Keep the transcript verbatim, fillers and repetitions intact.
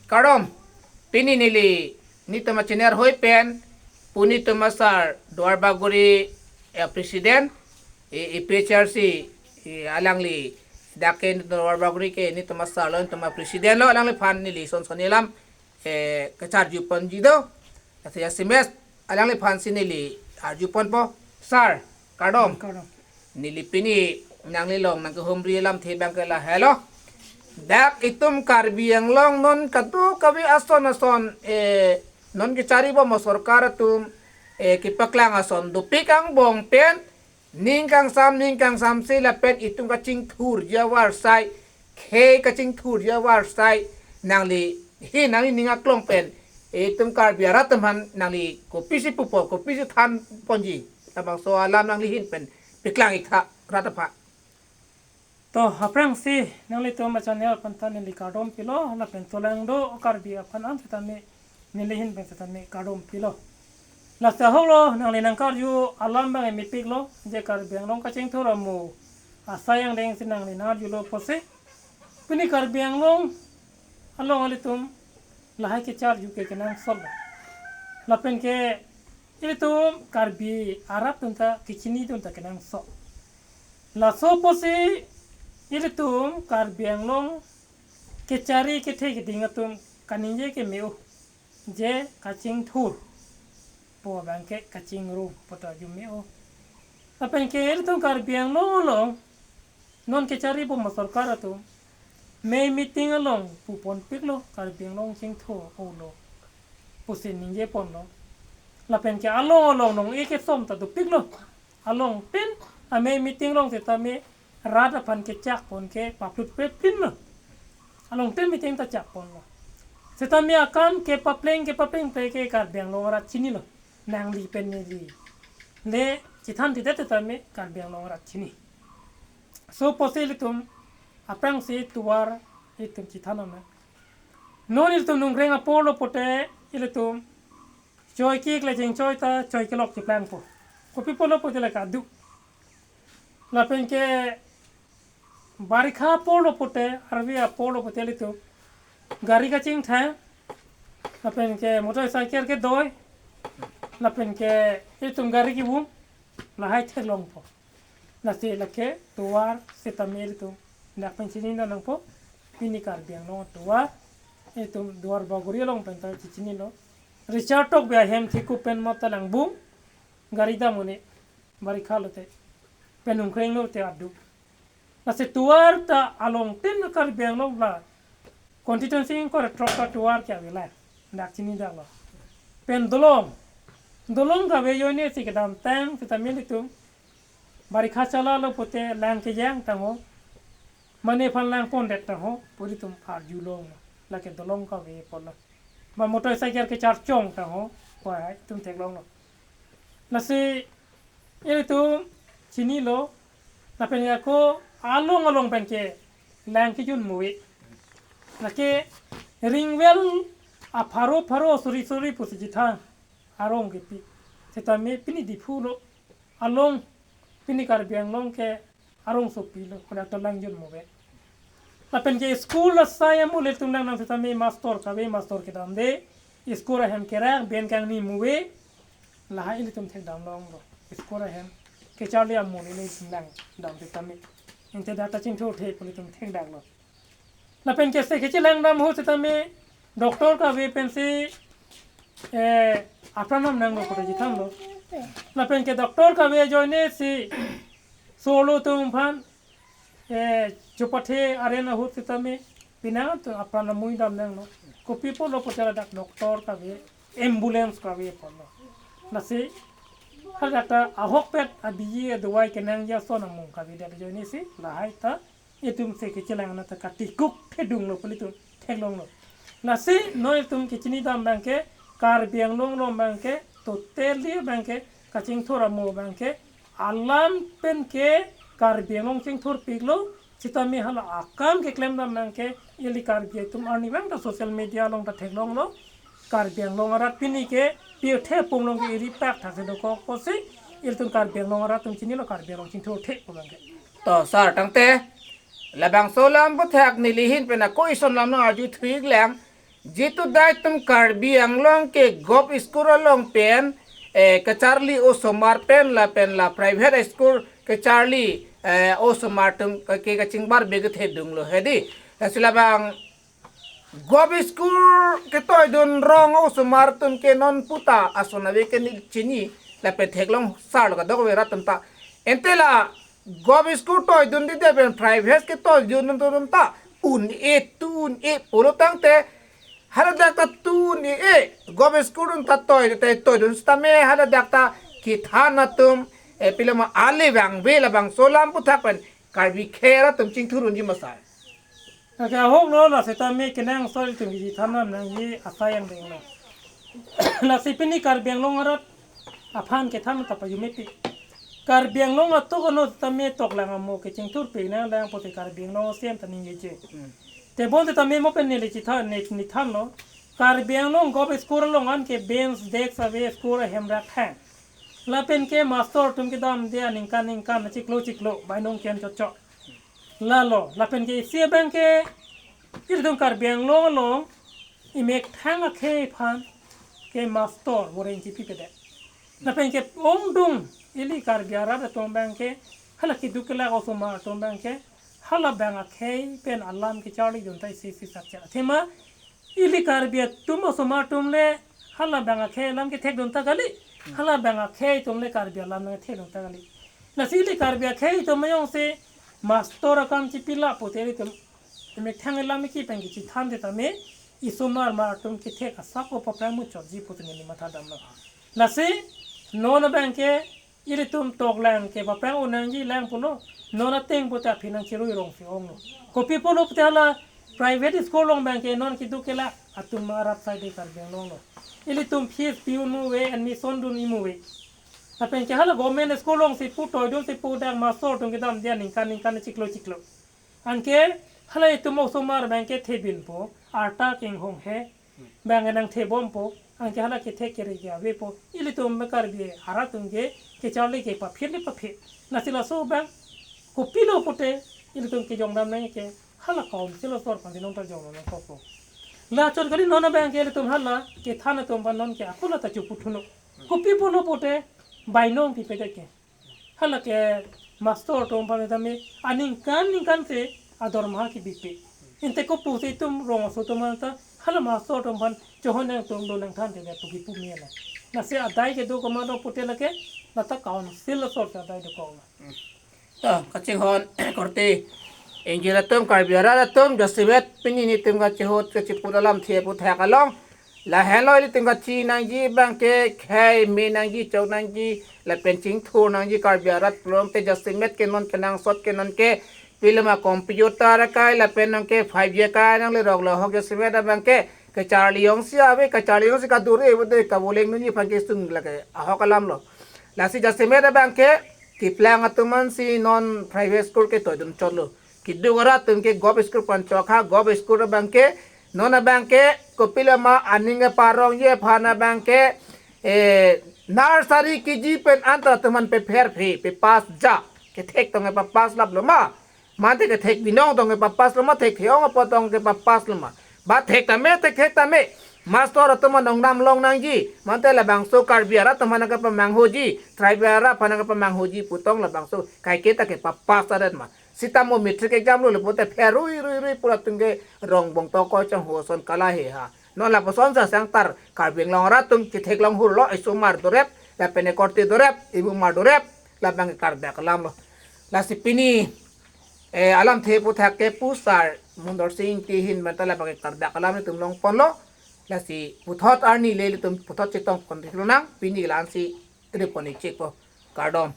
Kardom, pini neli netum achannel hoi pen, pini netum asar Duar Bagori, eh, president, eh, A P H L C, eh, alangli dak ke Duar Bagori ke netum asar lo, netum apresident lo, alangliphan neli son son alam, eh, kacharju ponji do. Asa ya simes, alangliphan si neli arju ponpo. Sir, kardom. Kardom. Neli pini nanglilong nangkehumri alamthe abang ke lahelo. Dak itum Karbi Anglong non kadokave ason ason, eh, non kechari bom asorkar atum, eh, kepaklang ason dopik angbong pen, ning kangsam, ning kangsam si lapen itum kachingthurji avarsai, khei kachingthurji avarsai, nangli, hi nangli ning aklong pen, itum Karbi arat atum aphan nangli kopisi pupo, kopisi than ponji, labangso alam nangli ahin pen paklang ik tha rat aphan. To, aphrangsi nanglitum achannel aphan ta neli kardom pilo, lapen tolangdo Karbi aphan an setame neli ahin pen setame kardom pilo. Lasi ahok lo, nangli nangkarju alam abang mepik lo, je Karbi Anglong kachingthur amo asai angdeng si nangli nangarjulo pusi, pini Karbi Anglong along ilitum lahai kecharju ke kenangsot lo. Lapen ke ilitum Karbi arat atum ta kechinidun ta kenangsot. Laso pusi ilitum Karbi Anglong kechari kethe keding atum kaningje ke me-o, je kachingthur pu abang ke kachingrum pu ta arju me-o. Lapen ke ilitum Karbi Anglong along non kechari bom asorkar atum mei meeting along pu ponpik lo, Karbi Anglong chingthur-o lo pusi ningje ponlo. Lapen ke along along nong-e kesom ta dopik lo. Along pen amei meeting along setame rat aphan kechak pon ke paplut pe pin lo. Along pen meeting ta chak ponlo. Setame akam kepapleng kepapleng pe ke Karbi Anglong arat chinilo. Nangli pen neli le chethanthe det setame Karbi Anglong arat chini. So pusi ilitum aphrangsi tovar itum chethan nang. Non ilitum nungkreng apor lo pute ilitum choi kik le chingchoi ta choi kelok cheplangpo. Kopi apot lo pute le kadu. Lapen ke barikha apor lo pute, arve apor lo pute ilitum gari kachingthang, lapen ke motorcycle kedoi, lapen ke itum gari kevum, lahai theklongpo. Lasi lake tovar setame ilitum dak pen chinidun nangpo, pini Karbi Anglong tovar, itum Duar Bagori along pen ta chechinilo. Richard Tokbi ahem thikup pen mata langbung, gari dam un-e, barikha lote, pen nungkreng lote adu. Lasi tovar ta along tin Karbi Anglong la constituency ingkoi ra throk ta tovar ke ave la, dak chinidak lo. Pen dolong, dolong kave ajoine si kedamtang, setame ilitum barikha chala lo pute lang kejang tangho, mane aphan lang pondet tangho pu ilitum arjulong lo. Lake dolong kave apot lo. Ba motorcycle kecharchong tangho, wah, itum theklong lo. Lasi ilitum chinilo, lapen ako along along pen ke lang kejun muvi. Lake ring well apharo pharo suri suri pusi chethang arong kepi. Setame pini Diphu lo along, pini Karbi Anglong ke arong sopi lo, kodak ta lang jun muve. Lapen ke school asai amo ilitum lang nang setame master kave, master kedamde, school ahem kerak, ben kangni muve, lahai ilitum thekdam longlo. School ahem kecharli amo ilitum lang dam setame. Ante dak ta chingthurthe pu ilitum thekdak lo. Lapen ke se kechelang dam ahut setame doctor kave pensi, eh, apran nam nanglo pute chethang lo. Lapen ke doctor kave ajoine si solo atum aphan, eh, chopathe aren ahut setame penang atum apran amui dam nanglo. Kopi apot lo pute ladak doctor kave, ambulance kave apot lo. Lasi hadak ta ahokpet abiji adawai kenangji ason amung kave det ajoine si lahai ta itum se kechelang na ta katikuk thedung lo pu ilitum theklong lo. Lasi non itum kechinidam abang ke Karbi Anglong along abang ke totally abang ke kachingthur amo abang ke alam pen ke Karbi Anglong chingthurpik lo, setame hala akam keklem dam abang ke ili Karbi atum arni abang ta social media along ta theklong lo. Karbi Anglong arat pini ke pirthe pum along ke iri pak thak si dokok pusi ilitum Karbi Anglong arat atum chinilo, Karbi Anglong chingthurthe pu abang ke. To sir, tangte labangso alam aphuthak neli ahin pen ako ison alam nang arju thu-ik lang. Jitu dai atum Karbi Anglong ke govt school along pen, eh, kacharli osomar pen lapen la private school kacharli, eh, osomar atum ke kachingbar bege thedung lo hedi. Lasi labang govt school ketoidun rong osomar atum ke non puta ason ave ke neli chini lapen theklong sar lo kadokave rat atum ta. Ante la govt school toidunde pen private ketoidun atum ta un-e tu un-e pulo tangte haladak ta tu un-e, govt school atum ta toi te toidun sitame haladak ta kethan atum, eh, pilama ale vangve labangso alam aputhak pen Karbi khei arat atum chingthur unji ma sir? Lake ahok lo, la sitame kenangsot atum kachethan nam nangji asai angdeng lo. Lasi pini Karbi Anglong arat aphan kethan ta pajumepik. Karbi Anglong atok ano sitame toklang amo kechingthurpik nanglang pusi Karbi Anglong asem ta ningjeje. Hmm. Tebon sitame mo pen neli chethan, ne, nethan lo. Karbi Anglong govt school along anke bench desk ave, school ahem rak hang. Lapen ke master atum kedamde aningkan ningkan chiklo chiklo bainong ken chotchot. Lalo, lapen ke isi abang ke, ilitum Karbi Anglong along, imethang akhei aphan ke master boreng chipipedet. Lapen ke ongdung, ili Karbi arat atum abang ke, hala keduk kelak osomar atum abang ke, hala abang akhei pen alam kecharlidun ta isi isi sakcha. Athema, ili Karbi atum osomar atum le hala abang akhei alam kethekdun ta kali. Hala abang akhei atum le Karbi alam nangthekdun ta kali. Lasi ili Karbi akhei atum ayong si master akam chipila pute ilitum imethang alam ki pen kachethan te tame isomar mar atum kethek asap ko paphrang muchotji pute neli matha damlo. Lasi non abang ke ilitum toklang ke paphrang un nangji lang pulo, non ateng pute aphi nangcherui rong si onglo. Kopi pulo pute hala private school along abang ke non keduk kelak atum arat sai de Karbi Anglong lo. Ilitum fees pi un muve, admission dun i muve. Lapen ke hala government school along si pu toidun si pu dak master atum kedamde aningkan ningkan chiklo chiklo. Anke hala itum osomar abang ke thebinpo, arta kinghong he, abang nangthebompo, anke hala kethek kere ke avepo, ilitum Karbi arat atum ke kecharli ke paphir le paphir. Lasi laso abang kopilo pute ilitum kejong dam nang ke hala council asor aphan si non ta jong nangkokpo. Lachot kali non abang ke ilitum hala kethan atum aphan non ke akula ta chuputhuno. Kopi pulo pute bainong pipedet ke. Hala ke master atum aphan tame aningkan ningkan si adormaha kebipe. Ante kopu si itum rong aso atum ta hala master atum aphan chohon nangtum do nangthan te pu kipu mela. Lasi adai kedo komatlo pute lake lata council asor si adai dokok lo. To, kachinghon korte. Ingjir atum, Karbi arat atum, jasemet pini nelitum kachehut kachiput alamthe aputhak along. Lahenlo ilitum kachi nangji abang ke khei me nangji, chok nangji, lapen chingthur nangji Karbi arat pulote jasemet ke non kenangsot ke non ke pilama computer akai lapen non ke five G akai nanglerok lo ahok jasemet abang ke kacharli jongsi ave, kacharli jongsi kadure ave de kavoleng nunji aphan kesung lake ahok alam lo. Lasi jasemet abang ke keplang atum ansi non private school ketoidun chotlo. Keduk arat atum ke govt school aphan chokha, govt school abang ke non abang ke kopilama aning keparongji aphan abang ke, eh, nursery K G pen anta atum aphan pepherphe, pepass ja, kethek tong kepapass laplo ma. Mate kethek binong tong kepapass lo ma, thekthe-ong apot tong kepapass lo ma. Ba thek tame, thek thek tame. Master atum aphan ongdam long nangji. Mate labangso Karbi arat atum aphan kepamanghoji, tribal arat aphan kepamanghoji putong labangso kaike ta kepapass aret ma. Sitamo matric exam lo le pute pherui rui rui pura tungke rong bong tokoi chang ho ason kala he ha. Non lapuson sa sangtar Karbi Anglong arat atum ketheklong hurlo, isomar dorep, lapen ekorte dorep, ibumar dorep, labang kardom alam lo. Lasi pini, eh, alamthe aputhak ke pu sar Mondor Sing Ingti ahin pen ta labang kardom alam nelitum longponlo. Lasi puthot arni le nelitum puthot chetongpon theklo nang, pini la-ansi ripon-ik chekpo. Kardom.